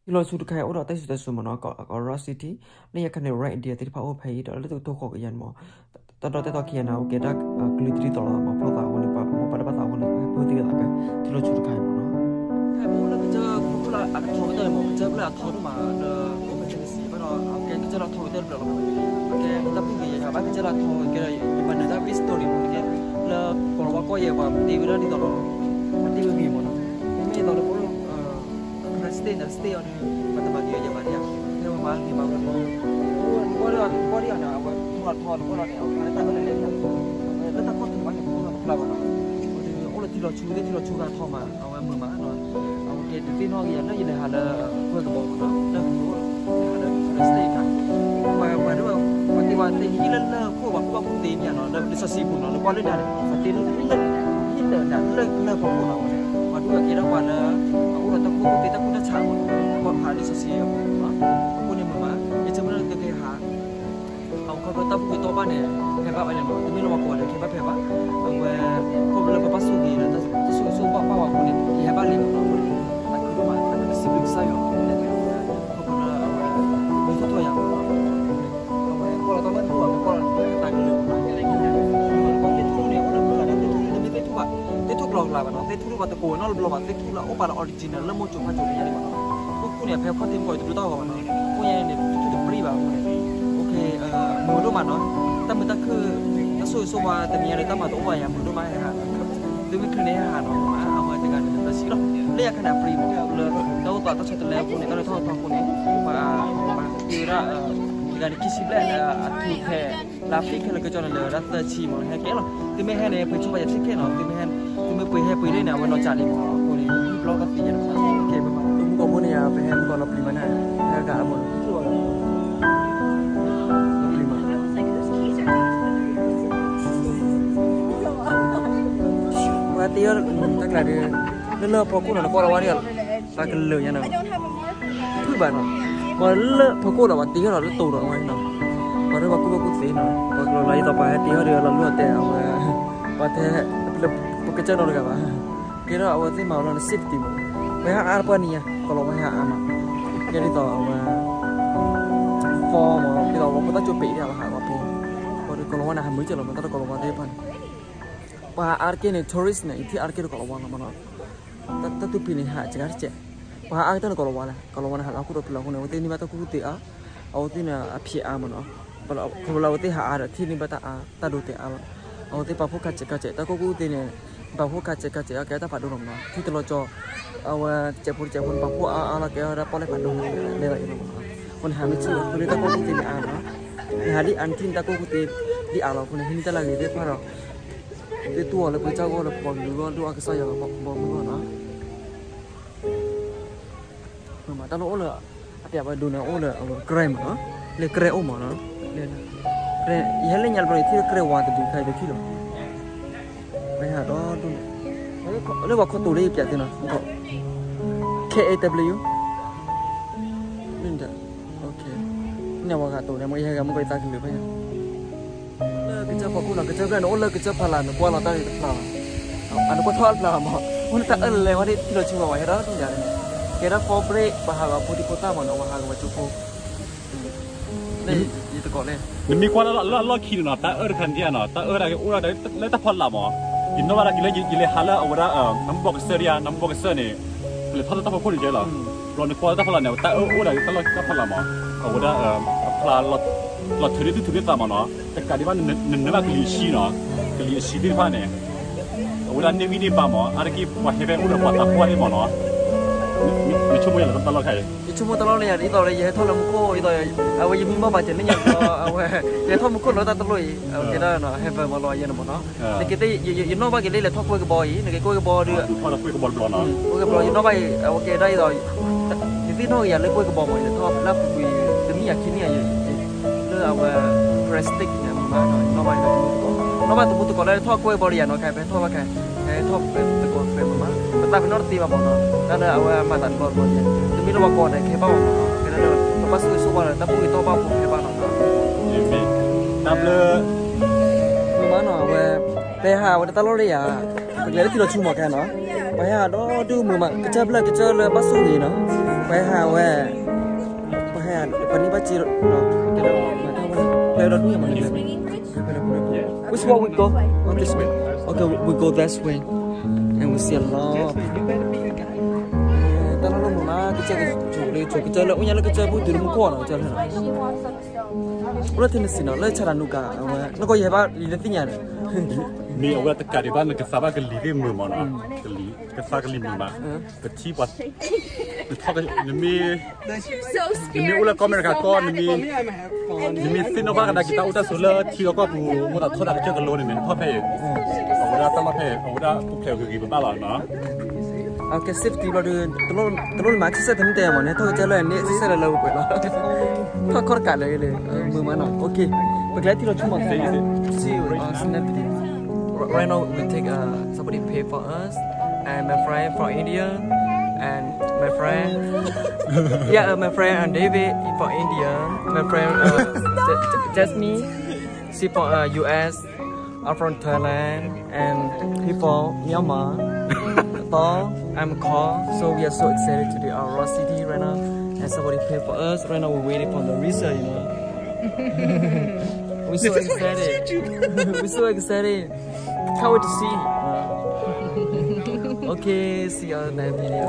ထံလီၤဆူတခါအံၤ အိၣ်ဒီးတၢ်စံၣ်စိၤတဲစိၤမ့ၢ်နီၤ, ကီး Rock City, လၢညါခါန့ၣ် Rock Indian သ့ၣ်တဖၣ်အိၣ်ဖဲအံၤ ဒီးလၢတကထိဃိးကယၤန့ၣ်မ့ၢ်, တၢ်ဒီးတဲတီခံဂၤန့ၣ် အိၣ်ကဲဒၣ်ကလုာ်သ့ၣ်တဖၣ်လီၤမ့ၢ်, ဖျိသးအဃိန့ၣ် ပှၤပှၤပှၤတဘၣ်သးအဃိန့ၣ် ဟဲဖုသ့ၣ်သးဖဲ ထံလီၤဆူတခါအံၤမ့ၢ်နီၤ. ဖဲပအိၣ်လၢကစၢၢ်ခိၣ်လၢအထီကတၢၢ်န့ၣ်မ့ၢ် ကစၢၢ်ဖျၢၣ်အထီဒိၣ်မးလၢ အိၣ်ဖဲ Tennessee ဘၣ်ဒီး အကဲကစၢၢ်လၢအထီကတၢၢ်တဖျၢၣ်လီၤမ့ၢ်, အကဲတၢ်ဘူၣ်က့ၤယၤယၤဘၣ် ကစၢၢ်လၢအထီကတၢၢ် ယမၤနၢၤတၢ် history မ့ၢ်ကဲ လၢကီၢ်လီၤဝါကီၢ်ယဲၢ် ပှၤတ့ဝဲဒၣ်ဒ်သိးဒီး ပှၤတ့ဝဲဂ့ၤမ့ၢ်နီၤ, မ့မ့ၢ်ဒ်သိးလၢပအိၣ်လၢ President ဒီး state အီၤဒီး ပှၤတမၤဂ့ၤယၤဘၣ်ဒ်ဧါ, ဖဲပမၤဂ့ၤမၤဝဲမ့ၢ် နကွၢ်ဒီး နကွၢ်ဒ်အီၤန့ၣ် အဝဲထီထီနကွၢ်ဒီးန့ၣ် အဝဲလၢတၢ်အၢၣ်လီၤလဲၣ် လၢတၢ်ခီၣ်ထံးဘၣ်န့ၣ် ပအိၣ်လီၤတဖျါဘၣ်နီၤ, အဝဲဒုးအိၣ်လၢထံလီၤဆူ သ့ၣ်ထံလီၤဆူဂၤထီမး အဝဲမုာ်မးနီၤ, အဝဲကဲဒုးသ့ၣ်နီၣ်က့ၤယၤလၢယလဲၤဟးလၢ ကွဲကဘီမ့ၢ်နီၤ လၢဟူလၢဟးလၢ state ခါ ပှၤပှၤဒ်ဝဲ ပှၤတ့ဝဲသ့ၣ်ဟံၣ်လၢလၢၢ်ခိၣ် ပှၤကူၣ်ဘၣ်ကူၣ်သ့မ့ၢ်နီၤ လၢလံာ်စီဆှံပူၤနီၤ နကွၢ်လၢနၤန့ၣ် ပှၤတ့လၢဟံၣ်လၢ ဟံၣ်လၢနၤလၢလၢၢ်ဖီခိၣ်နီၤ အဝဲန့ၣ် ပှၤဒ်ဝဲကဲထီၣ်ပှၤလၢ အအိၣ်ဒီးတၢ်ကူၣ်ဘၣ်ကူၣ်သ့တၢ်ကူၣ်တၢ်ဆးမ့ၢ်နီၤ ကွၢ်ဖးလံာ်စီဆှံအပူၤနီၤ အဃိန့ၣ်မ့ၢ်မး ယဆိကမိၣ်လၢသုကဟး အဝဲခီဖျိတၢ်ဘူၣ်က့ၤတီၢ်ဘၣ်န့ၣ် ဖဲဘၣ်ဝဲန့ၣ်မ့ၢ် တမ့ၢ်လၢပှၤကိးဂၤဒဲး ခဲဘၣ်ဖဲဘၣ် အဝဲ ခီဖျိလၢပဘၣ်ဆိၣ်ဂ့ၤဒီး တၢ်ဆိၣ်ဂ့ၤဆိၣ်ဝါဘၣ်ပှၤအဃိန့ၣ် ယဟဲဘၣ်လံမ့ၢ်နီၤ အဃိန့ၣ် အခိၣ်ဘၣ် တၢ်ကစံးဘျုးကစၢ်ယွၤအဃိန့ၣ် ခီဖျိလၢအဝဲ မ့ၢ်ထီၣ်ထီၣ်ယၤမ့ၢ်နီၤ အဝဲကွၢ်လီၤတၢ်မုၢ်ထူၣ်ဘၣ် ကွၢ်လီၤတၢ်ကလုာ်ဘၣ် သ့ၣ်ထူၣ်န့ၣ် အိၣ်လၢမုၢ်ဂၤဒီး သ့ၣ်ထူၣ်န့ၣ် တမ့ၢ်သ့ၣ်ထူၣ်ဘၣ် သ့ၣ်ထူၣ်ကျီၤကျါဘၣ်နီၤ သ့ၣ်ထူၣ်ဘၣ်တကိးနီတဘျီဘၣ် သ့ၣ်ထူၣ်လၢအအိၣ်ပာ်လၢ original လၢမိၢ်ကၠိဖးကၠိန့ၣ်မ့ၢ်နီၤ ခိၣ်ခိၣ်န့ၣ် ဖဲခီၣ်ထံးမုၢ်ကီး ယတဒိတၢ်ဂီၤဘၣ်နီၤ အိၣ်ညါန့ၣ် သ့ၣ်ထူၣ်တပြံဘၣ်အဃိန့ၣ် မုာ်ဒိၣ်မးနီၤ တၢ်မုာ်တၢ်ခုၣ် တၢ်ဆိၣ်ဂ့ၤဆိၣ်ဝါတနံၤညါဒီး တၢ်မၤတအိၣ်ဘၣ်ယၤ မုာ်ဒိၣ်မးဟဲဟး သုမ့ၢ်ချုးန့ၣ်ဟဲဟးနီၤ မ့ၢ်မး အဝဲတဂၤန့ၣ် သၢဆံလီၤ လၢယၤခါန့ၣ် အfree မ့ၢ် လၢတၢ်အိၣ်သးတၢ်ဆီတလဲအဃိန့ၣ် တၢ်လဲၤထီၣ်လဲၤထီအဃိန့ၣ် ပှၤ ပှၤက့ၤဝဲဒၣ် တဂၤန့ၣ် ခံဆံဘျဲၣ် အထူးဖဲ လၢ free ခဲလၢာ်ကစီၣ်န့ၣ် လဲၤဝဲဒၣ်သၢဆံမ့ၢ် ဟဲက့ၤလီၤ သုမ့ၢ်ဟဲန့ၣ် ပှ့ၤဆိပာ်ယၤ ticket နီၤ သုမ့ၢ်ဟဲ သုမ့ၢ်ပှ့ၤဟဲပှ့ၤလၢန့ၣ် အဝဲနီၢ်ကၠးလံမ့ၢ် အဃိန့ၣ် ဘျီကသံယၤတခါ ကဲပမၤ မုၢ်ကီးဖိန့ၣ်ယၤ ပဟဲမုၢ်ကီးလီၤပျံၤမးန့ၣ် ဟဲဂၤအမိၢ် လီၤပျံၤမး ပှၤတ့အီၤတၢ်ကျါဒီး လၢလၢဖီခိၣ်နီၤ နကွၢ်လီၤဝဲဒၣ် ပှၤကလုာ်ညါနီၤ ဖုၣ်ဘၣ်နီၤ ပှၤလၢဖီခိၣ်ဒီး ပှၤတ့အီၤဒီးလၢတိၤဒီးဝဲနီၤ ပှၤဒီးပှၤကူၣ်ဘၣ်ကူၣ်သ့နီၤ ပှၤကလုာ်လီၤ ဒ်သိးပှၤဟဲတ့အီၤဒီး လီၤလူၤအီၤတဲအဝဲ ပှၤထဲ ပကစၢၢ်နီတဂၤဘၣ် ကဲထီၣ်အဝဲသ့ၣ်မၤဝဲလီၤန့ၣ် safety မး ပှၤဟဲအါတပှၢ်နံၤညါ ကီးလီၤဝဲဟဲအါမး ကဲဒ်သိးအဝဲ ဖီမး ဒ်သိးဝဲဖိသၣ်ကၠိပ့းဒၣ်လီၤဟးဝဲဖိ ပှၤဒီးကီးလီၤဝဲန့ၣ် ဟးမုာ်ကၠီလီၤမး တၢ်ဒီးကီးလီၤဝဲသ့ၣ်တဖၣ်န့ၣ် ပှၤဟးအါတက့ၢ်န့ၣ် tourist န့ၣ် ယထံၣ်အါတက့ၢ်ဒီးကီးလီၤဝဲလီၤမးနီၤ တၢ်သူၣ်ဖှံန့ၣ် ဟးစှၤတက့ၢ် ပှၤဟးအါကတၢၢ်န့ၣ်ကီးလီၤဝဲလဲၣ် ကီးလီၤဝဲန့ၣ် ဟးလၢဟီၣ်ခိၣ်ဒီဖျၢၣ်အဃိန့ၣ် အဝဲသ့ၣ်န့ၢ်ဘၣ်တၢ်ကူၣ်သ့အါ အဝဲသ့ၣ်န့ၣ် အဖံးအါမးနီၤ ခီဖျိလၢအဝဲသ့ၣ်ဟးအါဒီး ထံၣ်န့ၢ်ဘၣ်တၢ်အါ တၢ်ဒိတဲအါလီၤ အဝဲသ့ၣ်ပာ်ဖှိၣ်ခါစဲးခါစဲး တၢ်ကူၣ်ကူၣ်သ့န့ၣ် ပာ်ဖှိၣ်ခါစဲးခါစဲး အကဲတၢ်ဖးဒိၣ်လီၤမးနီၤ ထံတလီၤကၠီ အဝဲစဲးဖိတစဲးဖိန့ၣ် ပာ်ဖှိၣ်အါအါလီၤ ကဲဝဲဒၣ်ပီၣ်လဲၣ်ဖးဒိၣ် လဲၤလီၤအံၤလီၤမးနီၤ အဃိန့ၣ် ဟးမ့ၢ်ဆူၣ်အဃိန့ၣ် တၢ်ကူၣ်ကူၣ်သ့န့ၣ်အါနီၤ နဟးဒ်အါန့ၣ်ထံၣ်န့ၢ်တၢ်ကူၣ်ကူၣ်သ့ ဒ်အါလီၤအဃိန့ၣ် ဟံးန့ၢ်တၢ်လၢအဂ့ၤသ့ၣ်တဖၣ်ဒီး သ့ၣ်တူၢ်အီၤလၢပကစၢ်ဂီၢ်လၢ ပှၤကလုာ်ဂီၢ် ဒိၣ်အကစၢ်ယွၤ ဘီမုၢ်ဂီၢ်နီၤ မ့ၢ်မး တၢ်လၢအိၣ်လၢ အပျးဝဲဒိးန့ၣ် အိၣ်လၢ အဝဲ ကြဲမးနီၤ လၢကြဲအိၣ်မးနီၤ လၢ ကြဲ ယဟဲလၢညါတဘျီန့ၣ် ထံၣ်လၢကြဲဝါတဒုခါအံၤတထံၣ်လီၤ ပှၤဟးဒီဒူၣ်န့ၣ် လၢပှၤခီတိၤလၢယပျးသ့နီၤ K A W န့ၣ် န့ၣ်ပှၤဂၤတိၤန့ၣ် မ့ၢ်ယဟဲဂၤမ့ၢ်ကီးယသးကလုာ်ဖဲညါ လၢကစၢၢ်ဖီခိၣ်နီၤ ကစၢၢ်ဖျၢၣ်န့ၣ် အိၣ်လၢကစၢၢ်ဖီလာ် နကွၢ်လီၤတၢ်ဂ့ၤတဖျါလီၤ အနကွၢ်ထီၣ်အတဖျါလီၤမး အိၣ်လၢတၢ်အၢၣ်လီၤလဲၤဝဲဒၣ်ထံလီၤဆူဘၣ် ပှၤဟဲဒီဒူၣ်ယၤန့ၣ် ကဲဒၣ်ဖီဘြ့း ပှၤဟးဂီၤဖိဒံဖိသၣ်မးနီၤ ပှၤဟးဂီၤဝဲကၠိဖိ လၢယတကိးလဲၣ် နမ့ၢ်ကွၢ်လၢလီၢ်ခံန့ၣ်နီၤ တၢ်အၢၣ်တခါန့ၣ်နီၤ တၢ်အၢၣ်ဒၣ်က့ၤအိၣ်ဒၣ်လၢတၢ်ဖီလာ်မး ယနီၣ်ဘၣ်ဒၣ်က့ၤလၢယလဲၤဟးလၢအဝဲဒၣ် နမူဘီကစၢၢ်ဒံးဧါ နမူဘီကစၢၢ်န့ၣ် လဲၤထီၣ်လၢတၢ်ဖီခိၣ်န့ၣ်ကဲလီၤ ဘျီနကွၢ်လၢတၢ်ဖီလာ်န့ၣ် တၢ်အၢၣ်အိၣ်ဒၣ်က့ၤတၢ်လီၢ်တၢ်ဖီလာ်မး အဝဲဒၣ် အဖျါ လီၤထုးန့ၢ်သူၣ်ထုးန့ၢ်သးမးနီၤ တကးဒံးဘၣ် နနၢ်ဘၣ်ကလံၤအဆှံနီၤ ကလံၤအဆှံသ့ၣ်တဖၣ်န့ၣ် အဝဲဒၣ်န့ၢ်ဂံၢ်န့ၢ်ဘါမး အါတက့ၢ်ပှၤဟဲဖဲအိၣ်ဒီးပှၤသးပှၢ်သ့ၣ်မးနီၤ နဆိကမိၣ်ယၤလီၤတၢ်လီၢ်ခါအံၤ ယဆိကမိၣ်တၢ်လီၢ်န့ၣ်ယၤ ဒ်သိးလၢယဟဲထီၣ်လၢမူခိၣ် ဒ်သိး အဝဲယမံမီၢ်ပာ်စၢၤလၢညါဘျီ အဝဲ ယဟဲထီၣ်မူခိၣ်လၢတၢ်တလိၣ်အံၤ အဝဲကဲဒၣ် heaven မးလီၤယဲန့ၣ်မးနီၤ နက့ၤသ့ၣ် ယနီၣ်ဘၣ်က့ၤလၢလဲၤထီၣ်ကွဲကဘီအံၤ နက့ၤကွဲကဘီဒီး ကွဲကဘီ ယနီၣ်ဘၣ်အံၤ အဝဲကဲဒၣ်ဒ်သိး ယသ့ၣ်နီၣ်က့ၤယၤလၢကွဲကဘီမး လဲၤထီၣ်လၢအပူၤကွံာ် တမံၤယၤခံမံၤယၤ လၢအဝဲ plastic န့ၣ်မးနီၤ နီၣ်ဘၣ်ယၤလၢတမူတကိး နီၣ်ဘၣ်တမူတကိးလၢထီၣ်ကွဲကဘီဒီးယၤနီၤ ကဲဖဲထီၣ်ဘၣ်ခဲ ဟဲထီၣ်ကွဲတကိးဖဲမး ပသးပ့ၤနီၣ်တသ့ဘၣ်မးနီၤ တၢ်လၢအဝဲမၤသးတဘျီတဘျီန့ၣ် တမ့ၢ်လၢပှၤကိးဂၤဒဲးကဟဲဘၣ်မးနီၤ ကဲဒၣ်လၢ ပဘၣ်ဆိၣ်ဂ့ၤဆိၣ်ဝါဒီးတၢ်ဘူၣ်ဂ့ၤတီၢ်ဘၣ်ဖိကဟဲဘၣ်နီၤ တၢ်ဘျုး မးနီၤ အဝဲ ပဟဲဟးဝဲတၢ်လီၢ်လၢယၤ ပကလဲၤလၢထံလီၤဆူမးခဲနီၤ ပှၤဟဲဟးဒီဒူၣ်မုာ်မး ကစၢၢ်ဖျၢၣ်ကစၢၢ်လၢဘၣ်ဆိၣ်ဂ့ၤနီၤ ပှၤဟဲဟးဝဲ Which one we go? Oh, this way. Okay, we go that way. And we see a lot of people. တၢ်လီၢ်လၢမုာ်မး ကစၢ်ကဆိးလၢ ကစၢ်လၢအိၣ်ညါလၢကစၢၢ်ပူၤတုၤလၢမူခိၣ်နီၤ ကစၢ်လၢ အိၣ်လၢ Tennessee နီၤ လၢဆၣ်တၢ်နူကၤ အဝဲ နကီၢ်ယဲၢ်ဘၣ် ယတသ့ၣ်ညါန့ၣ် မ့ၢ်အဝဲတကးဒံးဘၣ် နကသါဘၣ်ကလံၤသ့ၣ်မုာ်မးနီၤ, ကလံၤ ကသါကလံၤမုာ်မး, ပထံပှၤ နထီၣ်က နမ့ၢ် နမ့ၢ်အိၣ်လၢကီၢ်အမဲရကၤကီၢ် နမ့ၢ် နမ့ၢ်သ့ၣ်နီၣ်ဘၣ်ကဒါက့ၤတၢ်အိၣ်တၢ်ဆိးလၢထံလီၢ်ကီၢ်ပူၤ မိၢ်သးထီၣ်တၢ်ကစၢၢ်ကလိန့ၣ်န့ၣ် နထီၣ်ဖဲအံၤ, အဝဲဒၣ်တၢ်လီၢ်ဖဲအံၤ အဝဲဒၣ်ပူၤဖျဲးဂ့ၤဂ့ၤပဘၣ်လီၤနီၤ. ကဲ safety ဘျီဒီး တလိၣ်လၢမၤ access တမ့ၢ်တဲမးန့ၣ် ထီၣ်ကစၢၢ်လၢန့ၣ် access လၢလၢပှဲၤပှဲၤလီၤ. ထီၣ်ခီၣ်တကးလၢလၢ မုာ်မးနီၤ. Okay, ပကလဲၤထံၣ်လီၤဆူမး see you on Snapchat. Right now we take uh, somebody pay for us and my friend from India and my friend yeah uh, my friend uh, David from India, my friend uh, Jasmine, she from uh, U S, I'm from Thailand and he from Myanmar. So I'm called. So we are so excited to do our Ross City right now and somebody pay for us. Right now we're waiting for the result, you know. We're so excited. We're so excited. Can't wait to see. Okay, see you on that video.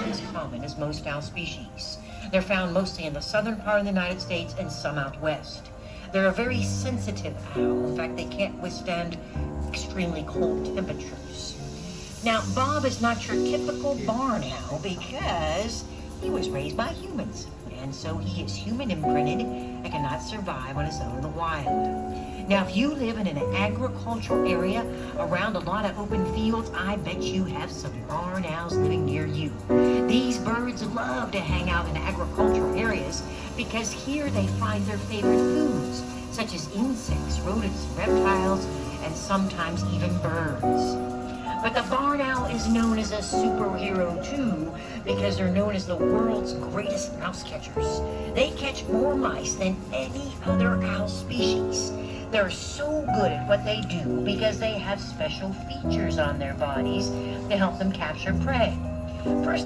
As common as most owl species. They're found mostly in the southern part of the United States and some out west. They're a very sensitive owl. In fact, they can't withstand extremely cold temperatures. Now, Bob is not your typical barn owl because he was raised by humans, and so he is human imprinted and cannot survive on his own in the wild. Now, if you live in an agricultural area around a lot of open fields, I bet you have some barn owls living near you. These birds love to hang out in agricultural areas because here they find their favorite foods, such as insects, rodents, reptiles, and sometimes even birds. But the barn owl is known as a superhero too, because they're known as the world's greatest mouse catchers. They catch more mice than any other owl species. They're so good at what they do because they have special features on their bodies to help them capture prey. First,